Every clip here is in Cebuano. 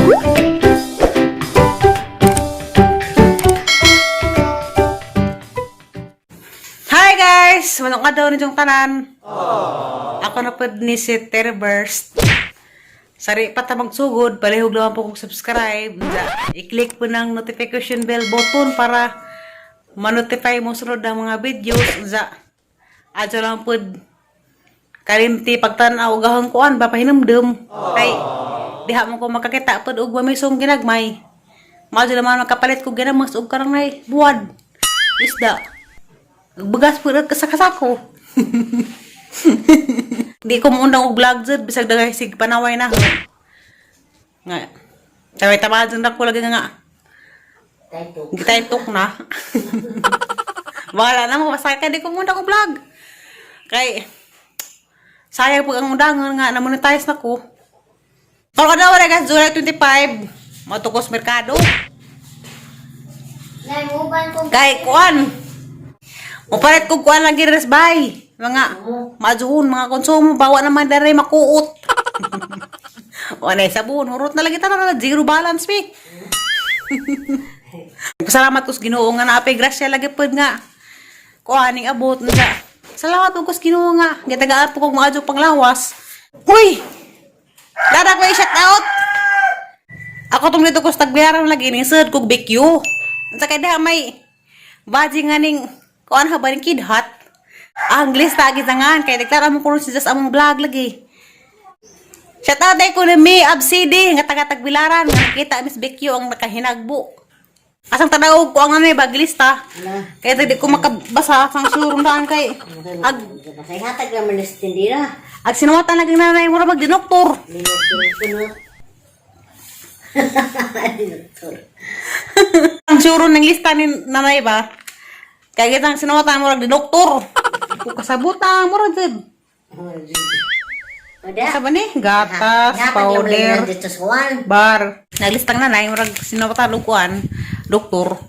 Hi guys! Manong adlaw ninyong tanan. Ako na pud ni si Terburst. Sari pa ta magsugod, palihog lang po kung subscribe. Unsa, i-click po ng notification bell button para ma-notify mo sunod ang mga videos. Unsa, adyo lang pud kalimti pagtan-aw gahang kuan ba pahinumdum. Kay diha mo ko makakita pud og mamisong ginagmay. Mao naman makapalit ko ginamos og karang nay buwad. Isda. Bagas po sa kasako. Di ko muundang og vlog jud bisag daghay sig panaway na. Nga. Taway tama jud ako lagi nga. Gitay tok na. Wala na mo basta kay di ko muundang og vlog. Kay sayang pag ang undangan nga na monetize na ko. Pero kada wala guys, July 25, matukos merkado. Kay kuan. Mupalit ko kuan lagi res bay. Mga majuhon, mga konsumo, bawa naman dere makuot. O na sabon, hurot na lagi tanan, zero balance mi. Salamat ko sa Ginoo nga naapay grasya lagi pud nga. Kuan ning abot nga. Salamat po ko sa Ginoo nga gitagaan po kog maadyo panglawas. Uy! Dada ko i-shout out. Ako tong dito ko sa tagbiharan lagi ning sud kog BQ. Unsa kay diha may baji nga ning kuan ha ba ning kidhat. Ang lista gitangan kay deklara mo kuno si Just among vlog lagi. Shout out day ko ni Mi Absidi nga taga Tagbilaran nga nakita Miss BQ ang nakahinagbo. Asang tanaw ko ang nanay baglista. Kaya di ko makabasa sang surundan kay ag Kay hatag naman na sa tindira. ag sinuwatan lagi nanay mura magdinoktor. Dinoktor ko no. Dinoktor. Ang suro ng lista ni nanay ba? Kaya kitang sinuwatan murag dinoktor. Ku kasabutan murag jud. Oda. Sa ba ni? Gatas, Hatag naman powder, na dito sa kuwan. bar. Naglistang nanay murag sinuwatan og kuan, doktor.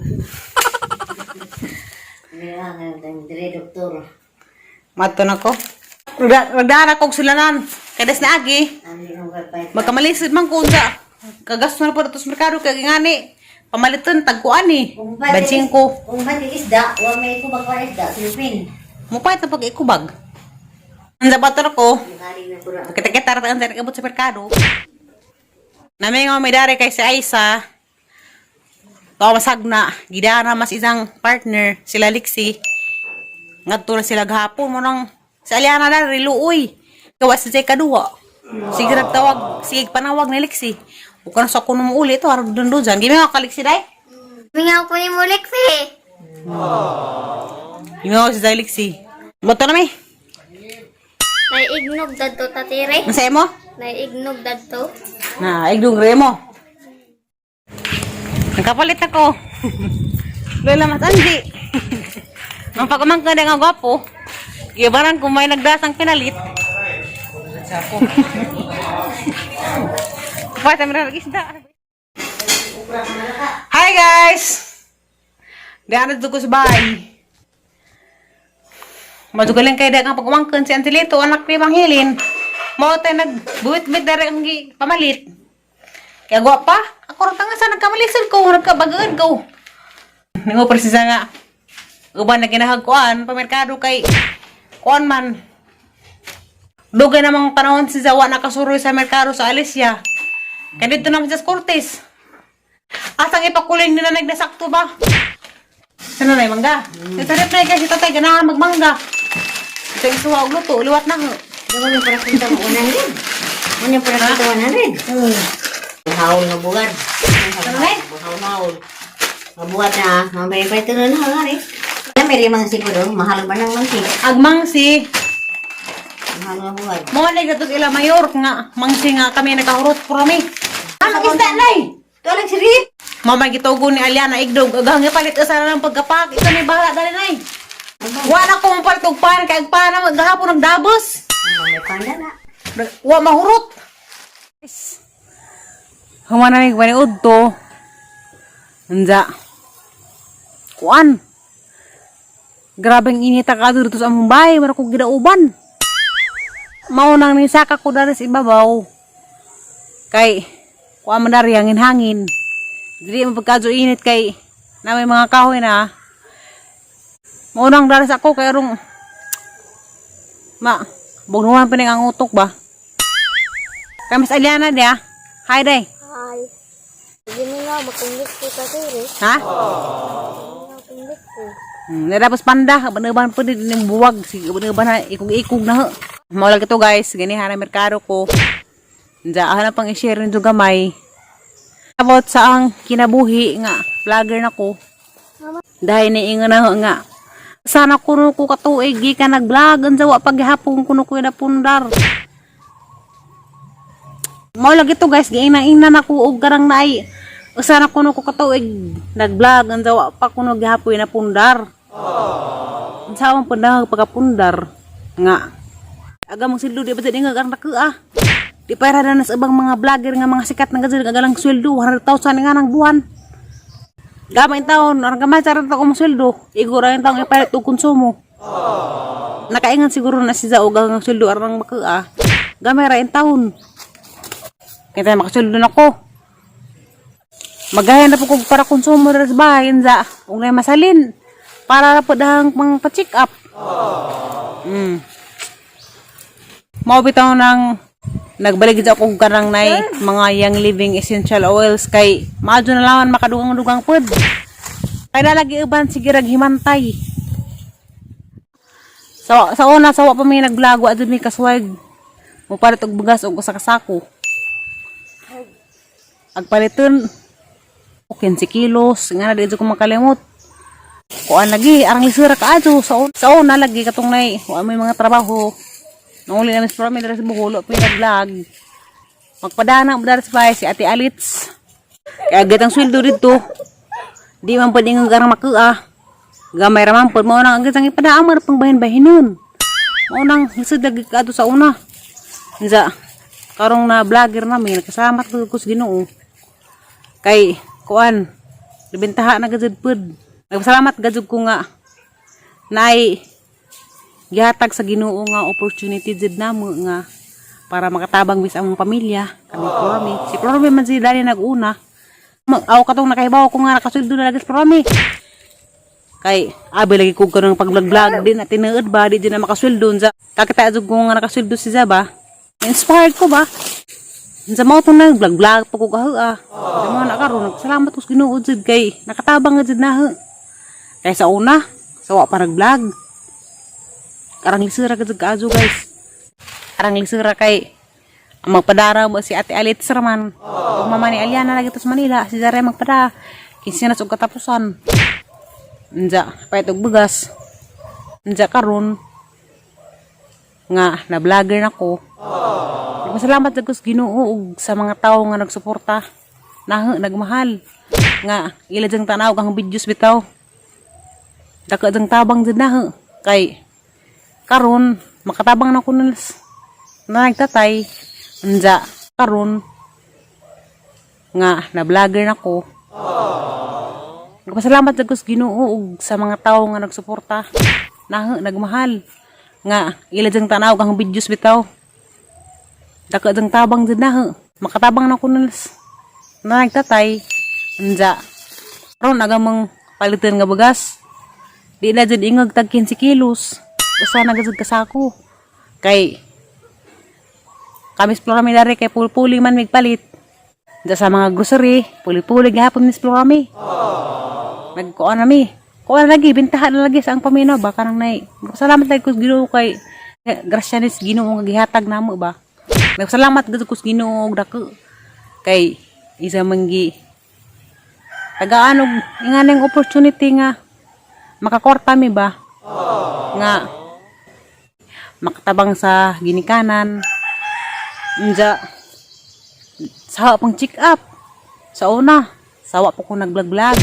Mira nga ang dire doktor. Madto na ko. Nagdara kog sulanan. Kay des na agi. Ang ginoo kay pay. Magkamalisod man ko unsa. Kagasto na po dito sa merkado kay ngani. Pamaliton tagkuan ni. Bansing ko. Kung ba isda, wa may kubag pa isda, silupin. Mupait na pag ikubag. Ang dapat ko. Nakari na pura. Kita-kita ra ang abot sa merkado. Nami nga may dari kay si Aisa. Tawa masagna, gidara mas isang partner sila Lixi. Ngadto na sila gahapon mo nang si Aliana na riluoy. Gawas sa kaduwa. Sige nagtawag, sige panawag ni Lixi. Ug kana sa kuno mo uli to arog dun dun dyan. Gimi nga ka Lixi dai. Mingaw ko ni Mulik, fe. Gimi nga si Lixi. Moto na mi. Naiignog dadto tatire. Masaya mo? Naiignog dadto. Na, igdong remo. Nagkapalit ako. Lola mas andi. Ang pagumangka na nga gwapo. Ibaran kung may nagdasang pinalit. Pata mo na isda. Hi guys! Diyan na ko sa bahay. Madugaling kay dagang pagumangkan si Antilito, anak ni Manghilin. Mao tayo nagbuwit-buwit dari ang pamalit. Kaya gwapa, ako rin tanga sa nagkamalisod ko, nagkabagaan ko. Ningo presisa nga, uban na ginahagkuan, pamerkado kay kuan man. Dugay namang panahon si Zawa nakasuroy sa merkado sa Alicia. Kaya dito naman sa Cortez. Asang ipakuling nila nagnasakto ba? Sino na yung mangga? Ito rin na kasi tatay, ganahan magmangga. Ito yung suwa og luto, liwat na ho. Di mo yung para kunta mo 100. Mo yung para kunta 100. Haul nga bugad. Ano na eh? Haul-haul. Mabuhat na, mamay pa ito na na, hari. May rimang siguro, mahal ba ng mangsi? Agmangsi, Mahal nga buhat. Mga nagdatos ila mayor nga mangsi nga kami nakahurot puro mi. Ano isda nay? Ito lang si Rip. Mama gitugo ni Aliana igdog agang palit usa na lang pagkapak. Ikaw ni bahala dali nay. Wa na ko mapalit og pan kay ang pan na gahapon nagdabos. Mamay panda na. Wa mahurot. Humana ni wani udto. Unja. Kuan. Grabeng inita ka dito sa among bahay, mara ko gidauban. Mao nang nisaka ko dari sa ibabaw. Kay Kuha man dari hangin-hangin. Dili man pagkadyo init kay na may mga kahoy na. Maunang dari sa ako kay arong ma bugnuhan pa ning ang utok ba. Kay Miss Aliana dia. Hi day. Hi. Gimingaw makunggit ko tatire. Ha? Gimingaw kunggit ko. Tapos panda, uban po din yung buwag. Sige, uban na, ikog-ikog na ho. Maulag ito guys, gani hana merkado ko. Diyan, na pang i-share nito gamay. About sa ang kinabuhi nga, vlogger na ko. Dahil niinga na ho nga. Sana kuno ko katuig, gi ka nag-vlog. Ang jawa paghapon kuno ko na pundar. Maulag ito guys, giina-ina na ko og garang naay. Sana kuno ko katuig, nag-vlog. Ang jawa pa kuno gihapoy na pundar. Unsa man pud na pagkapundar nga. Aga mong sildo di ba dyan nga ang ah. Di pa ra na sa ibang mga vlogger nga mga sikat nga gazil agalang sweldo 100,000 nga nang buwan. Gamay taon, arang gamay sa ta mong sweldo. Igo ra yung taong ipalit og konsumo. Nakaingan siguro na si Zao ang sweldo arang makaa. Gamay ra yung taon. Kaya tayo makasweldo na ko. Magayan na po ko para konsumo ra sa bahay za. Ug nay masalin para ra po dahang pang pa-check up. Mao bitaw nang nagbalik gid ako karang nay mga Young Living essential oils kay maadyo na laman makadugang-dugang pod. Kay na lagi uban sige rag himantay. Sa una sa wa pa may nag-vlog wa jud mi kaswag. Mopalit og bugas og usa ka sako. Agpaliton 15 kilos nga na di jud ko makalimot. Kuan lagi arang lisura ka adyo sa una lagi katong nay wa may mga trabaho. Nanguli namin sa promi diri sa Bohol, wa pa nag-vlog. Magpadana mo diri sa bahay si Ate Alitz. Kaya agad ang sweldo dito. Di man pwede nga garang makaa. Gamay ra man pud mao nang agad ang ipadaan mo pang bahin-bahinon. Mao nang lisod lagi ka adto sa una. Unsa karong na vlogger nami nagkasalamat ko sa Ginoo. Kay kuan libentaha na gajud pud. Nagpasalamat gajud ko nga naay gihatag sa Ginoo nga opportunity jud namo nga para makatabang mis among pamilya kami Florami. Si Florami man si Dani nag-una. Aw katong nakahibaw ko nga nakasweldo na lagi si Florami. Kay abi lagi ko kanang pag-vlog-vlog din na tinuod ba di din na makasweldo unsa. Kakita jud ko nga nakasweldo si Zaba. Inspired ko ba? Unsa mao tong nag vlog-vlog pa ko kahu ah. Unsa mao na karon salamat ko sa Ginoo jud kay nakatabang nga jud na ha. Kay sa una, sa wa pa nag-vlog. Karang lisura ka jud kaadyo guys. Karang lisura kay ang magpadara mo si Ate Alitz raman. Ug mama ni Aliana lagi to sa Manila, si Zara magpada. Kinsa na sa katapusan. Unja, payat og bugas. Unja karon nga na vlogger na ko. Masalamat jud ko sa Ginoo ug sa mga tawo nga nagsuporta. Na nagmahal nga ila jang tanaw ang videos bitaw. Dako jang tabang jud na kay karon makatabang na ko na nagtatay. Unja karon nga na vlogger na ko. Nagpasalamat jud ko sa Ginoo ug sa mga tawo nga nagsuporta. Na nagmahal nga ila jang tanaw ang videos bitaw. Dako jang tabang jud na makatabang na ko na nagtatay. Unja karon aga mang palitan nga bugas. Di na jud ingag tag 15 kilos. Usa na gud ka sako. Kay kami sa Florami dari kay puli-puli man migpalit. Diya sa mga grocery, puli-puli gihapon ni Florami. Nagkuan nami. Kuan lagi, bintahan na lagi sa ang paminaw ba kanang nay. Salamat lagi ko sa Ginoo kay grasya ni sa Ginoo nga gihatag namo ba. Nagpasalamat gud ko sa Ginoo og dako kay isa man gi tagaan og inganing opportunity nga makakwarta mi ba nga makatabang sa ginikanan. Unja sa pang check up sa una sawa po ko nag-vlog-vlog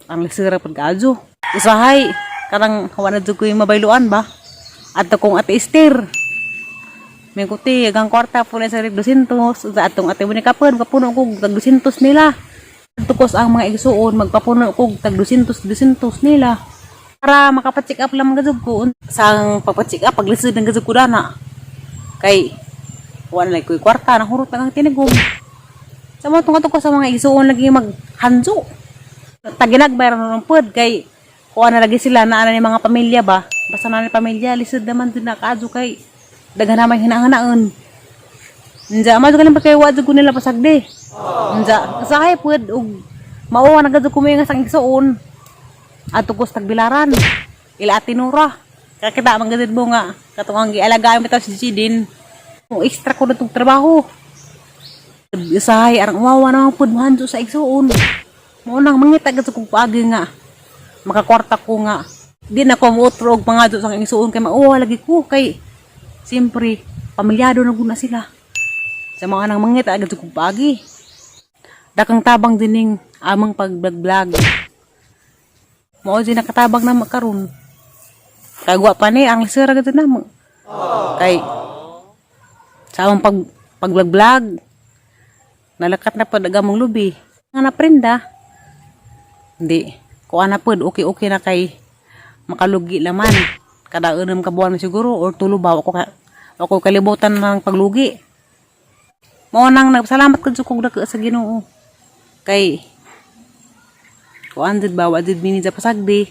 ang lisira pud kaadyo. Usahay karang hawa na jud ko yung mabayluan ba adto kong Ate Esther. May kuti ang kwarta po na sa 200 sa atong Ate Monica pod kapuno kog tag 200 nila. Adto ko sa ang mga igsuon magpapuno kog tag 200 200 nila para makapa-check up lang gajud ko sa ang pagpa-check up paglisod ng gajud ko dana kay wala na ko'y kwarta nahurot na ang tinigom. Sa mga tungkol ko sa mga igsuon lagi maghanjo. Taginag bayran ng pod kay kuha na lagi sila na ni mga pamilya ba. Basta na ni pamilya lisod naman din na kaadyo kay daghan naman hinahanaon. Unja ma jud kay wa jud ko nila pasagdi. Unja usahay pod og mao na gud ko nga sang igsuon. Adto ko sa tagbilaran. Ila atinura. Kakita man gud mo nga katong ang gialagaan bitaw si Jidin. Kung extra ko na tong trabaho. Usahay arang uwawa naman pud mohanjo sa igsuon. Mao nang mangita gud kong paagi nga makakwarta ko nga di na ko muutro og pangadto sa igsuon kay mauwa lagi ko kay siyempre pamilyado na gud na sila. Sa mga nang mangita agad kong paagi. Dakang tabang dining amang pag-vlog. Mao din nakatabang na makaron. Kagwa pa ni ang lisura gud na mo. Kay sa amang pag-vlog nalakat na pud ang among lubi. Nga na prenda. Hindi. Kuha na pud okay-okay na kay makalugi laman. Kada 6 ka buwan siguro or 3 ba ako kalibutan ng paglugi. Mao nang nagpasalamat ko kog dako sa Ginoo. Kay kuan jud ba wa jud mini sa pasagdi.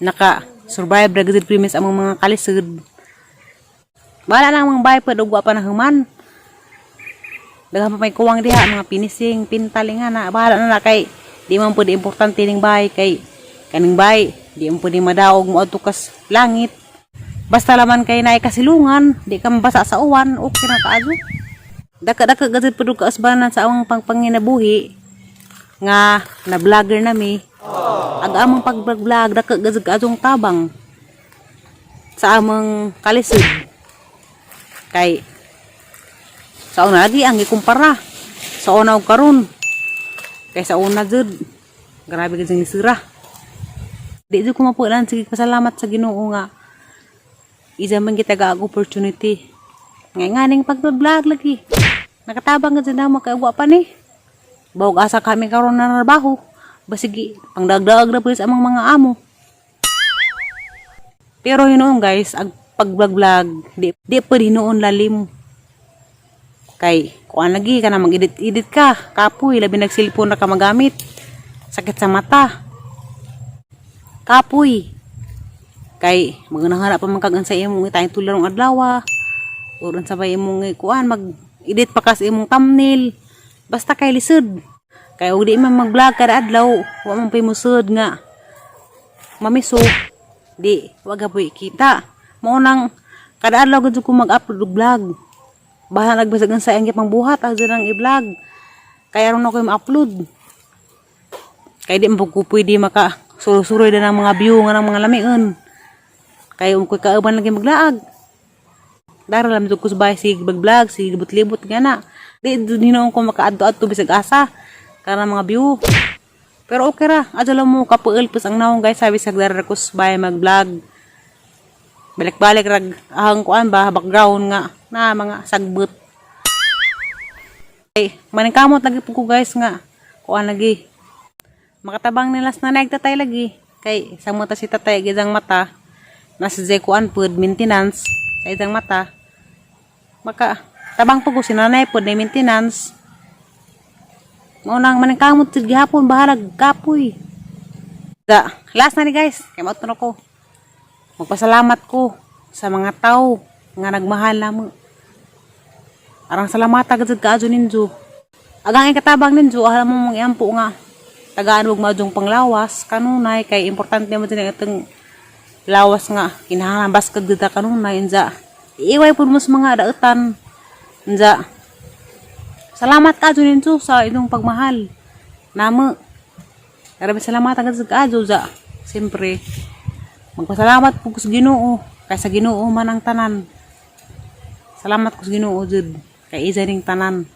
Naka survive ra gud premise among mga kalisod. Bahala na ang mga bahay pud ug wa pa na human. Daghan pa may kuwang diha mga pinising, pintaling nga na. Bahala na na kay di man pud importante ning bahay kay kaning bahay di man pud madaog moadto kas langit. Basta laman kay naay kasilungan, di ka mabasa sa uwan, okay na kaadyo. Daka-daka gazit pud og kausbanan sa among pangpanginabuhi nga na vlogger nami. Ag among pag-vlog daka gazit kaadjong tabang sa among kalisod. Kay sa una lagi ang gikumpara sa una og karon. Kay sa una jud grabe gid sing sira. Di jud ko mapulan, sige pasalamat sa Ginoo nga isa man kita ga opportunity. Nga nganing pag-vlog lagi. Nakatabang gid na mo kay wa pa ni. Bawag asa kami karon na trabaho. Basigi pangdagdag na pud sa among mga amo. Pero hinuon guys, ang pag-vlog-vlog, di pa hinuon lalim. Kay kuan lagi ka na mag-edit-edit ka, kapoy, labi nag-cellphone na ka magamit. Sakit sa mata. Kapoy. Kay magunahara pa man kag sa imong itayong tularong adlaw. Or unsa ba imong kuan mag-edit pa ka sa imong thumbnail. Basta kay lisod. Kay og di man mag-vlog kada adlaw, wa man pay musod nga mamiso. Di, wa gapoy kita. Mao nang kada adlaw gud ko mag-upload og vlog. Bahala nagbasag sa iyang pangbuhat aja nang i-vlog. Kaya aron ako ma-upload. Kay di man po ko pwede maka suroy na ng mga view nga ng mga lamion. Kay um ko'y kauban lagi maglaag. Dara lang ko sa bahay sige vlog, sige libot-libot nga na. Di dun hinuon ko makaadto-adto bisag asa para mga view. Pero okay ra, adto lang mo kapuil pus ang naong guys, sabi sa dara ko sa bahay mag-vlog. Balik-balik rag ahang kuan ba background nga na mga sagbot. Ay, maningkamot lagi po ko guys nga kuan lagi. Makatabang nila sa nanay tatay lagi. Kay sa mata si tatay gidang mata nasa jay kuan pud maintenance sa isang mata. Maka tabang po ko si nanay pud na maintenance. Mao nang maningkamot jud gihapon bahalag kapoy. Da, last na ni guys, kay mao ko. Magpasalamat ko sa mga tao nga nagmahal namo. Arang salamat agad sa kaadyo ninyo. Agang ikatabang ninyo, alam mo mong iampo nga. Tagaan wag maadjong panglawas, kanunay, kay importante mo din ang itong lawas nga. Kinahanglan baskag dita kanunay, inja. Iiway po mo sa mga daetan. Inja. Salamat kaadyo ninyo sa inyong pagmahal. Namo. Grabe salamat agad sa kaadyo, ja. Siyempre, magpasalamat po ko sa Ginoo. Kay sa Ginoo man ang tanan. Salamat ko sa Ginoo jud kay isa ning tanan.